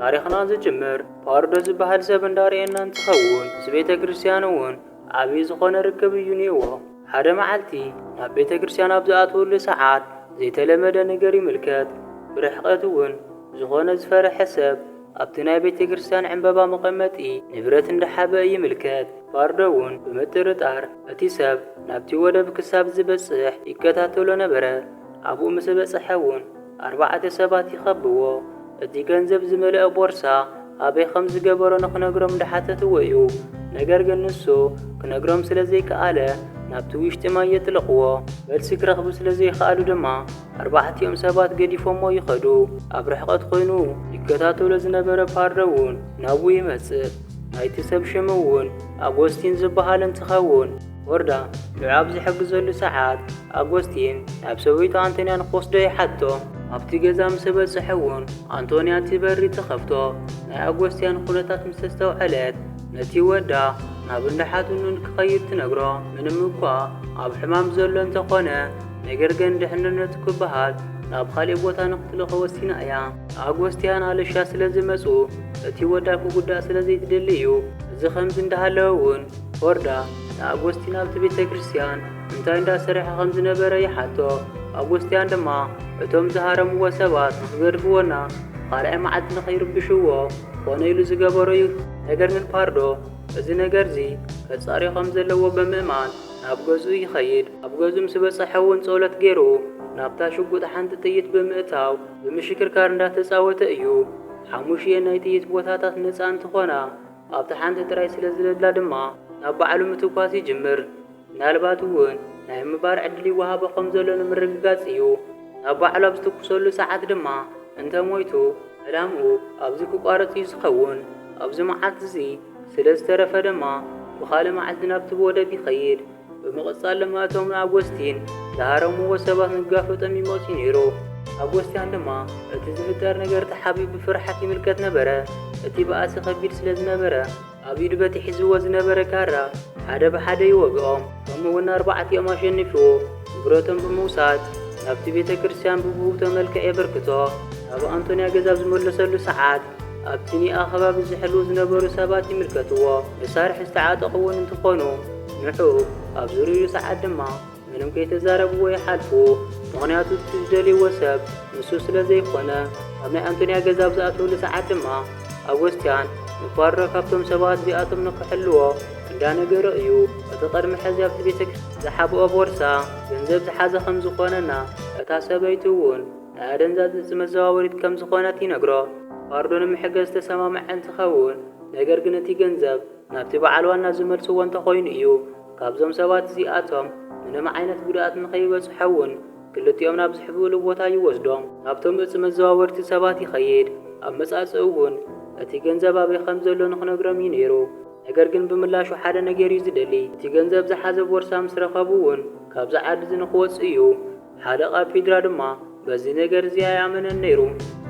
ታሪኽና ዝጅምር ፓርዶ ዝበሃል ሰብ እንዳርኤና እንትኸውን፣ ምስ ቤተ ክርስቲያን እውን ዓብዪ ዝኾነ ርክብ እዩ ነይዎ። ሓደ መዓልቲ ናብ ቤተ ክርስቲያን ኣብ ዝኣትወሉ ሰዓት ዘይተለመደ ነገር ይምልከት። ብርሕቀት እውን ዝኾነ ዝፈረሐ ሰብ ኣብቲ ናይ ቤተ ክርስቲያን ዕምበባ መቐመጢ ንብረት እንዳሓበ ይምልከት። ፓርዶ እውን ብምጥርጣር እቲ ሰብ ናብቲ ወደብ ክሳብ ዝበጽሕ ይከታተሎ ነበረ። ኣብኡ ምስ በጽሐ እውን ኣርባዕተ ሰባት ይኸብዎ። እቲ ገንዘብ ዝመልአ ቦርሳ ኣበይ ከም ዝገበሮ ንኽነግሮም እንዳሓተትዎ እዩ። ነገር ግን ንሱ ክነግሮም ስለ ዘይከኣለ ናብቲ ውሽጢ ማይ የጥልቕዎ። መልሲ ክረኽቡ ስለ ዘይከኣሉ ድማ ኣርባዕቲኦም ሰባት ገዲፎሞ ይኸዱ። ኣብ ርሕቐት ኮይኑ ይከታተሎ ዝነበረ ፓርዶ እውን ናብኡ ይመጽእ። ናይቲ ሰብ ሽም እውን ኣጎስቲን ዝበሃል እንትኸውን፣ ፖርዳ ንዑ ኣብ ዝሕግዘሉ ሰዓት ኣጎስቲን ናብ ሰበይቱ ኣንቶንያ ንክወስዶ ይሓቶ። ኣብቲ ገዛ ምስ በጽሐ እውን ኣንቶንያ እቲ በሪ ትኸፍቶ። ናይ ኣጎስቲያን ኩነታት ምስ ኣስተውዐለት ነቲ ወዳ ናብ እንዳ ሓትኑ ንክኸይድ ትነግሮ። ምንም እኳ ኣብ ሕማም ዘሎ እንተኾነ፣ ነገር ግን ድሕንነቱ ክበሃል ናብ ካሊእ ቦታ ንክትልእኾ ወሲና እያ። ኣጎስቲያን ኣለሻ ስለ ዝመጹ እቲ ወዳ ክጉዳእ ስለ ዘይትደሊ እዩ። እዚ ከምዚ እንዳሃለወ እውን ፖርዳ ንኣጎስቲን ኣብቲ ቤተ ክርስቲያን እንታይ እንዳሰርሐ ከም ዝነበረ ይሓቶ። ኣጎስቲያን ድማ እቶም ዝሃረምዎ ሰባት ንክገድፍዎና ካልኣይ መዓልቲ ንኸይርብሽዎ ኮነ ኢሉ ዝገበሮ እዩ። ነገር ግን ፓርዶ እዚ ነገርዚ ከጻርዮ ከም ዘለዎ ብምእማን ናብ ገዝኡ ይኸይድ። ኣብ ገዝኡ ምስ በጸሐ እውን ጸሎት ገይሩ ናብታ ሽጉጥ ሓንቲ ጥይት ብምእታው ብምሽክርካር እንዳተጻወተ እዩ። ሓሙሽየ ናይ ጥይት ቦታታት ነጻ እንትኾና ኣብቲ ሓንቲ ጥራይ ስለ ዝደላ ድማ ናብ ባዕሉ ምትኳስ ይጅምር። ምናልባት እውን ናይ ምባር ዕድል ይወሃቦ ከም ዘሎ ንምርግጋጽ እዩ። ናብ ባዕሉ ኣብ ዝትኩሰሉ ሰዓት ድማ እንተ ሞይቱ ዕላምኡ ኣብዚ ክቋረጽ እዩ ዝኸውን። ኣብዚ መዓልቲ እዚ ስለ ዝተረፈ ድማ ብኻልእ መዓልቲ ናብቲ ወደብ ይኸይድ። ብምቕጻል ድማ እቶም ንኣጎስቲን ዝሃረምዎ ሰባት ንጋፈጦም ይመጽኡ ነይሩ። ኣጎስቲያን ድማ እቲ ዝፍጠር ነገር ተሓቢኡ ብፍርሓት ይምልከት ነበረ። እቲ ባእሲ ከቢድ ስለ ዝነበረ ኣብ ኢዱ በቲ ሒዝዎ ዝነበረ ካራ ሓደ ብሓደ ይወግኦም። ከምኡ እውን ኣርባዕቲኦም ኣሸኒፍዎ ንብረቶም ብምውሳድ ናብቲ ቤተ ክርስቲያን ብብውህብቶ መልክዕ የበርክቶ። ናብ ኣንቶንያ ገዛ ኣብ ዝመለሰሉ ሰዓት ኣብቲ ኒኣ ከባቢ ዝሕልዉ ዝነበሩ ሰባት ይምልከትዎ። መሳርሒ ዝተዓጠቑ እውን እንትኾኑ ንዑ ኣብ ዝርእዩ ሰዓት ድማ ምንም ከይተዛረብዎ ይሓልፉ። ምኽንያቱ እቲ ዝደልይዎ ሰብ ንሱ ስለ ዘይኮነ። ኣብ ናይ ኣንቶንያ ገዛ ኣብ ዝኣትውሉ ሰዓት ድማ ኣጎስቲያን ንኳሮ ካብቶም ሰባት እዚኣቶም ንክሕልዎ እንዳነገሮ እዩ። እቲ ቅድሚ ሕዚ ኣብቲ ቤተ ክርስቲያን ዝሓብኦ ቦርሳ ገንዘብ ዝሓዘ ከም ዝኾነና እታ ሰበይቱ እውን ናይ ኣደንዛዝ እጽ መዘዋወሪት ከም ዝኾነት ይነግሮ። ፓርዶ ንምሕጋዝ ዝተሰማምዐ እንትኸውን፣ ነገር ግን እቲ ገንዘብ ናብቲ በዓል ዋና ዝመልስዎ እንተኾይኑ እዩ። ካብዞም ሰባት እዚኣቶም ምንም ዓይነት ጉድኣት ንኸይበጽሖ እውን ክልቲኦም ናብ ዝሕብእሉ ቦታ ይወስዶም። ናብቶም እጽ መዘዋወርቲ ሰባት ይኸይድ። ኣብ መጻጽእ እውን እቲ ገንዘብ ኣበይ ከም ዘሎ ንኽነግሮም እዩ ነይሩ። ነገር ግን ብምላሹ ሓደ ነገር እዩ ዝደሊ። እቲ ገንዘብ ዝሓዘ ቦርሳ ምስ ረኸቡ እውን ካብዚ ዓዲ እዚ ንኽወጽእ እዩ። ሓለቓ ፒድራ ድማ በዚ ነገር እዚ ኣይኣመነን ነይሩ።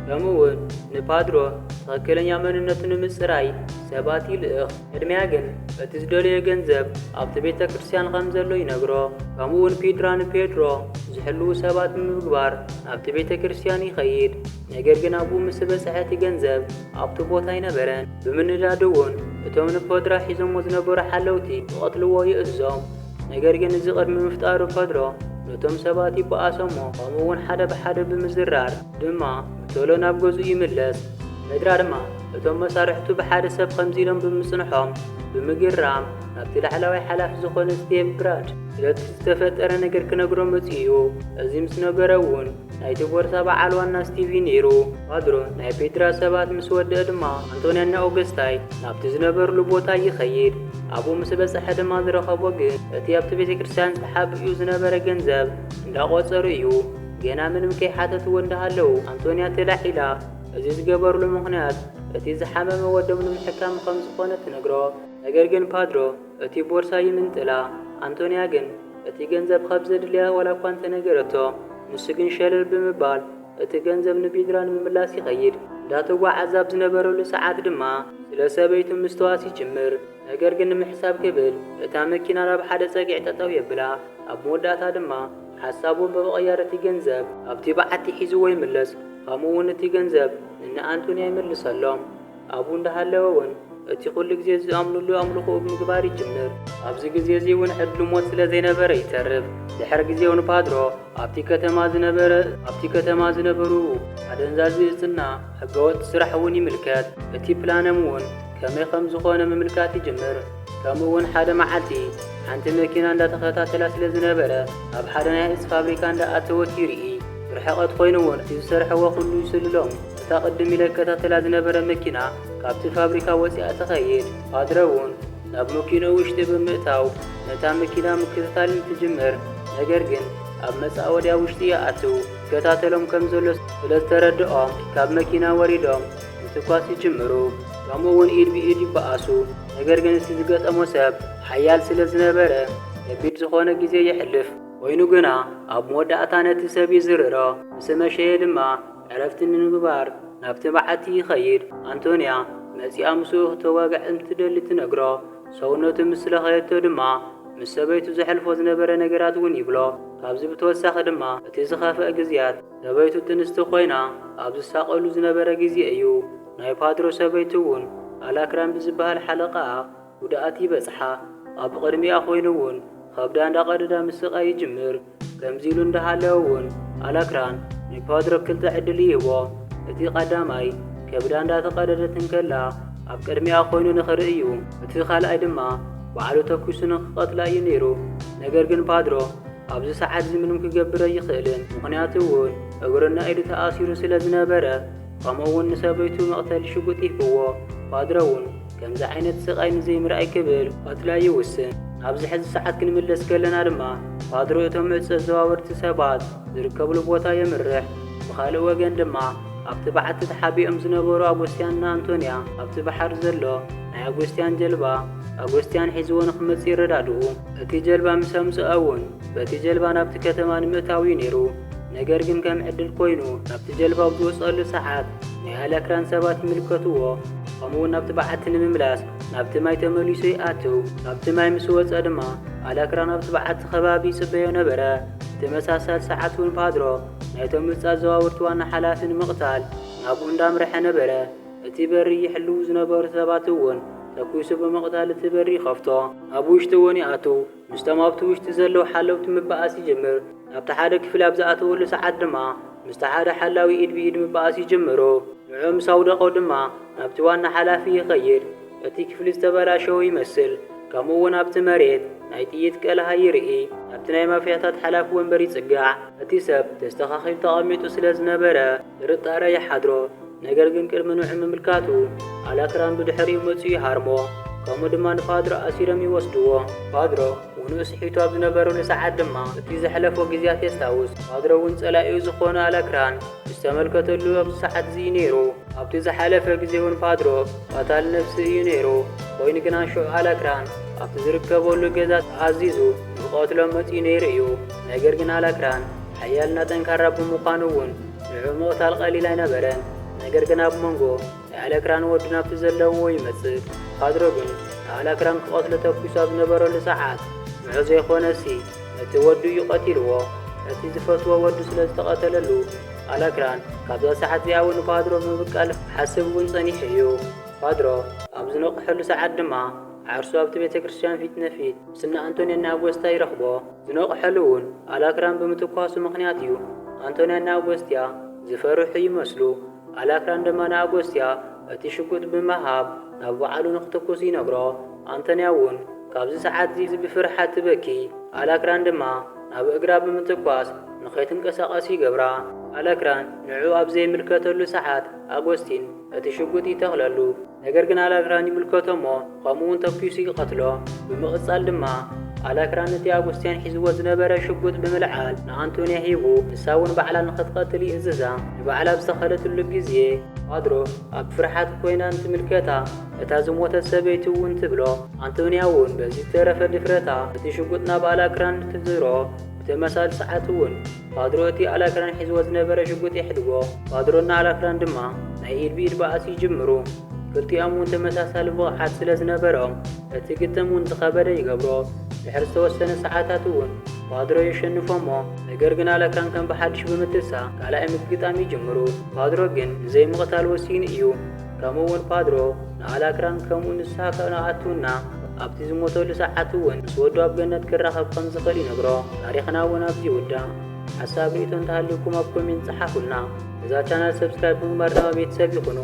ከምኡ እውን ንፓድሮ ትኽክለኛ መንነቱ ንምጽራይ ሰባት ይልእኽ። ቅድሚያ ግን እቲ ዝደለዮ ገንዘብ ኣብቲ ቤተ ክርስቲያን ከም ዘሎ ይነግሮ። ከምኡ እውን ፒድራ ንፔድሮ ዝሕልዉ ሰባት ብምግባር ናብቲ ቤተ ክርስቲያን ይኸይድ። ነገር ግን ኣብኡ ምስ በጽሐ እቲ ገንዘብ ኣብቲ ቦታ ኣይነበረን። ብምንዳዱ እውን እቶም ንፔድራ ሒዞሞ ዝነበሩ ሓለውቲ ክቐትልዎ ይእዝዞም። ነገር ግን እዚ ቅድሚ ምፍጣሩ ፔድሮ ነቶም ሰባት ይበኣሶሞ፣ ከምኡ እውን ሓደ ብሓደ ብምዝራር ድማ ብቶሎ ናብ ገዝኡ ይምለስ። ፔድራ ድማ እቶም መሳርሕቱ ብሓደ ሰብ ከምዚ ኢሎም ብምጽንሖም ብምግራም ናብቲ ላዕለዋይ ሓላፊ ዝኾነ ስቴቭ ብራድ ስለቲ ዝተፈጠረ ነገር ክነግሮ መጺኡ እዩ። እዚ ምስ ነገሮ እውን ናይቲ ቦርሳ በዓል ዋና ስቲቭ እዩ ነይሩ። ፓድሮ ናይ ፔድራ ሰባት ምስ ወደአ ድማ ኣንቶንያና ኦገስታይ ናብቲ ዝነበርሉ ቦታ ይኸይድ። ኣብኡ ምስ በጽሐ ድማ ዝረኸቦ ግን እቲ ኣብቲ ቤተ ክርስቲያን ዝተሓቢኡ ዝነበረ ገንዘብ እንዳቖጸሩ እዩ። ገና ምንም ከይሓተትዎ እንዳሃለዉ ኣንቶንያ ተላዒላ። እዚ ዝገበርሉ ምኽንያት እቲ ዝሓመመ ወዶም ንምሕካም ከም ዝኾነ ትነግሮ። ነገር ግን ፓድሮ እቲ ቦርሳ ይምንጥላ። ኣንቶንያ ግን እቲ ገንዘብ ካብ ዘድልያ ዋላ እኳ እንተነገረቶ፣ ንሱ ግን ሸለል ብምባል እቲ ገንዘብ ንፒድራ ንምምላስ ይኸይድ። እንዳተጓዓዘ ኣብ ዝነበረሉ ሰዓት ድማ ስለ ሰበይቱ ምስትዋስ ይጅምር። ነገር ግን ንምሕሳብ ክብል እታ መኪና ናብ ሓደ ጸግዒ ጠጠው የብላ። ኣብ መወዳእታ ድማ ሓሳቡ ብምቕያር እቲ ገንዘብ ኣብቲ በዓቲ ሒዝዎ ይምለስ። ከምኡ እውን እቲ ገንዘብ ንኣንቶንያ ይምልሰሎም። ኣብኡ እንዳሃለወ እውን እቲ ኩሉ ግዜ ዝኣምኑሉ ኣምልኾኡ ብምግባር ይጅምር። ኣብዚ ግዜ እዚ እውን ዕድሉ ሞት ስለ ዘይነበረ ይተርፍ። ድሕሪ ግዜ እውን ፓድሮ ኣብቲ ከተማ ዝነበረ ኣብቲ ከተማ ዝነበሩ ኣደንዛዚ እጽና ሕገወጥ ስራሕ እውን ይምልከት። እቲ ፕላኖም እውን ከመይ ከም ዝኾነ ምምልካት ይጅምር። ከምኡ እውን ሓደ መዓልቲ ሓንቲ መኪና እንዳተኸታተላ ስለ ዝነበረ ኣብ ሓደ ናይ እጽ ፋብሪካ እንዳኣተወት ይርኢ። ብርሕቐት ኮይኑ እውን እቲ ዝሰርሕዎ ኩሉ ይስልሎም። እታ ቅድም ኢለ እከታተላ ዝነበረ መኪና ካብቲ ፋብሪካ ወፂኣ ትኸይድ። ፓድረ እውን ናብ መኪንኡ ውሽጢ ብምእታው ነታ መኪና ምክትታል እንትጅምር፣ ነገር ግን ኣብ መጻወድያ ውሽጢ ይኣትው። ይከታተሎም ከም ዘሎ ስለ ዝተረድኦም ካብ መኪና ወሪዶም ምትኳስ ይጅምሩ። ከምኡ እውን ኢድ ብኢድ ይበኣሱ። ነገር ግን እቲ ዝገጠሞ ሰብ ሓያል ስለ ዝነበረ ከቢድ ዝኾነ ግዜ የሕልፍ። ኮይኑ ግና ኣብ መወዳእታ ነቲ ሰብ ይዝርሮ። ምስ መሸየ ድማ ዕረፍቲ ንምግባር ናብቲ በዓቲ ይኸይድ። ኣንቶንያ መጺኣ ምስኡ ክተዋግዕ እንትደሊ ትነግሮ። ሰውነቱ ምስ ለኸየቶ ድማ ምስ ሰበይቱ ዘሕልፎ ዝነበረ ነገራት እውን ይብሎ። ካብዚ ብተወሳኺ ድማ እቲ ዝኸፍአ ግዜያት ሰበይቱ ጥንስቲ ኮይና ኣብ ዝሳቐሉ ዝነበረ ግዜ እዩ። ናይ ፓድሮ ሰበይቱ እውን ኣላክራን ብዝበሃል ሓለቓኣ ጉድኣት ይበጽሓ። ኣብ ቅድሚኣ ኮይኑ እውን ከብዳ እንዳቐደዳ ምስቓይ ይጅምር። ከምዚ ኢሉ እንዳሃለወ እውን ኣላክራን ንፓድሮ ክልተ ዕድል ይህቦ። እቲ ቀዳማይ ከብዳ እንዳተቐደደት እንከላ ኣብ ቅድሚኣ ኮይኑ ንኽርኢ እዩ። እቲ ካልኣይ ድማ ባዕሉ ተኩሱ ንኽቐትላ እዩ ነይሩ። ነገር ግን ፓድሮ ኣብዚ ሰዓት እዚ ምንም ክገብር ኣይኽእልን። ምኽንያቱ እውን እግሩና ኢዱ ተኣሲሩ ስለ ዝነበረ፣ ከምኡ እውን ንሰበይቱ መቕተሊ ሽጉጥ ይህብዎ። ፓድሮ እውን ከምዚ ዓይነት ስቓይ ንዘይምርኣይ ክብል ቀትላ ይውስን። ኣብዚ ሕዚ ሰዓት ክንምለስ ከለና ድማ ፓድሮ እቶም እጽ ኣዘዋወርቲ ሰባት ዝርከብሉ ቦታ የምርሕ። ብኻልእ ወገን ድማ ኣብቲ በዓቲ ተሓቢኦም ዝነበሩ ኣጎስትያንና ኣንቶንያ ኣብቲ ባሕሪ ዘሎ ናይ ኣጎስትያን ጀልባ ኣጎስትያን ሒዝዎ ንኽመጽእ ይረዳድኡ። እቲ ጀልባ ምስ ኣምጽኦ እውን በቲ ጀልባ ናብቲ ከተማ ንምእታው እዩ ነይሩ። ነገር ግን ከም ዕድል ኮይኑ ናብቲ ጀልባ ኣብ ዝወጸሉ ሰዓት ናይ ኣላክራን ሰባት ይምልከትዎ። ከምኡ እውን ናብቲ በዓቲ ንምምላስ ናብቲ ማይ ተመሊሱ ይኣትው። ናብቲ ማይ ምስ ወጸ ድማ ኣላክራን ኣብቲ በዓቲ ከባቢ ይጽበዮ ነበረ። ተመሳሳሊ ሰዓት እውን ፓድሮ ናይቶም እጽ ኣዘዋወርቲ ዋና ሓላፊ ንምቕታል ናብኡ እንዳምርሐ ነበረ። እቲ በሪ ይሕልዉ ዝነበሩ ሰባት እውን ተኩሱ ብምቕታል እቲ በሪ ይኸፍቶ። ኣብ ውሽጢ እውን ይኣትው። ምስቶም ኣብቲ ውሽጢ ዘለዉ ሓለውቲ ምበኣስ ይጅምር። ናብቲ ሓደ ክፍሊ ኣብ ዝኣተወሉ ሰዓት ድማ ምስቲ ሓደ ሓላዊ ኢድ ብኢድ ምበኣስ ይጅምሩ። ንዑ ምስ ኣውደቖ ድማ ናብቲ ዋና ሓላፊ ይኸይድ። እቲ ክፍሊ ዝተበላሸወ ይመስል። ከምኡ እውን ኣብቲ መሬት ናይ ጥይት ቀልሃ ይርኢ። ኣብቲ ናይ ማፍያታት ሓላፊ ወንበር ይጽጋዕ። እቲ ሰብ ተስተኻኺሉ ተቐሚጡ ስለ ዝነበረ ጥርጣረ ይሓድሮ። ነገር ግን ቅድሚ ንዑ ምምልካቱ ኣላክራን ብድሕሪኡ መጺኡ ይሃርሞ። ከምኡ ድማ ንፓድሮ ኣሲሮም ይወስድዎ። ፓድሮ ውንኡ ስሒቱ ኣብ ዝነበረሉ ሰዓት ድማ እቲ ዘሕለፎ ግዜያት የስታውስ። ፓድሮ እውን ጸላኢኡ ዝኾነ ኣላክራን ዝተመልከተሉ ኣብዚ ሰዓት እዚ እዩ ነይሩ። ኣብቲ ዝሓለፈ ግዜ እውን ፓድሮ ቀታል ነፍሲ እዩ ነይሩ። ኮይኑ ግና ሽዑ ኣላክራን ኣብቲ ዝርከበሉ ገዛ ተኣዚዙ ንክቐትሎ መጺኡ ነይሩ እዩ። ነገር ግን ኣላክራን ሓያልና ጠንካራ ብምዃኑ እውን ንዑ ምቕታል ቀሊል ኣይነበረን። ነገር ግን ኣብ መንጎ ናይ ኣላክራን ወዱ ናብቲ ዘለዎ ይመጽእ። ፓድሮ ግን ንኣላክራን ክቐትሎ ተኩሱ ኣብ ዝነበረሉ ሰዓት ንዑ ዘይኮነሲ ነቲ ወዱ እዩ ቀቲልዎ። ነቲ ዝፈትዎ ወዱ ስለ ዝተቐተለሉ ኣላክራን ካብዛ ሰዓት እዚኣ እውን ንፓድሮ ምብቃል ሓስብ እውን ጸኒሑ እዩ። ፓድሮ ኣብ ዝነቕሐሉ ሰዓት ድማ ዓርሱ ኣብቲ ቤተ ክርስቲያን ፊት ንፊት ምስ እነ ኣንቶንያ እና ኣጎስታ ይረኽቦ። ዝነቕሐሉ እውን ኣላክራን ብምትኳሱ ምኽንያት እዩ። ኣንቶንያ እና ኣጎስትያ ዝፈርሑ ይመስሉ። ኣላክራን ድማ ንኣጎስትያ እቲ ሽጉጥ ብምሃብ ናብ ባዕሉ ንክትኩስ ይነግሮ። ኣንቶንያ እውን ካብዚ ሰዓት እዚ ብፍርሓት ትበኪ። ኣላክራን ድማ ናብ እግራ ብምትኳስ ንኸይትንቀሳቐስ ይገብራ። ኣላክራን ንዑ ኣብ ዘይምልከተሉ ሰዓት ኣጎስቲን እቲ ሽጉጥ ይተኽለሉ። ነገር ግን ኣላክራን ይምልከቶ እሞ ከምኡ እውን ተኲሱ ይቐትሎ። ብምቕጻል ድማ ኣላክራን እቲ ኣጎስትያን ሒዝዎ ዝነበረ ሽጉጥ ብምልዓል ንኣንቶንያ ሂቡ፣ ንሳ እውን ባዕላ ንኽትቐትል ይእዝዛ። ንባዕላ ኣብ ዝተኸለትሉ ግዜ ፓድሮ ኣብ ፍርሓት ኮይና እንትምልከታ፣ እታ ዝሞተት ሰበይቱ እውን ትብሎ። ኣንቶንያ እውን በዚ ዝተረፈ ድፍረታ እቲ ሽጉጥ ናብ ኣላክራን እንትዝሮ፣ ብተመሳሳሊ ሰዓት እውን ፓድሮ እቲ ኣላክራን ሒዝዎ ዝነበረ ሽጉጥ የሕድጎ። ፓድሮና ኣላክራን ድማ ናይ ኢድ ብኢድ ባእሲ ይጅምሩ። ክልቲኦም እውን ተመሳሳሊ ብቕዓት ስለ ዝነበሮም እቲ ግጥም እውን ዝኸበደ ይገብሮ። ድሕሪ ዝተወሰነ ሰዓታት እውን ፓድሮ የሸንፎ እሞ፣ ነገር ግን ኣላክራን ከም ብሓድሽ ብምትሳ ካልኣይ ምግጣም ይጅምሩ። ፓድሮ ግን ንዘይምቕታል ወሲኑ እዩ። ከምኡ እውን ፓድሮ ንኣላክራን ከምኡ ንስሓ ከነኣቱና ኣብቲ ዝሞተሉ ሰዓት እውን ምስ ወዱ ኣብ ገነት ክራኸብ ከም ዝኽእል ይነግሮ። ታሪኽና እውን ኣብዚ ይውዳእ። ሓሳብ ርእቶ እንተሃልዩኩም ኣብ ኮሜንት ጸሓፉልና። እዛ ቻናል ሰብስክራይብ ብምግባር ድማ ቤተሰብ ይኹኑ።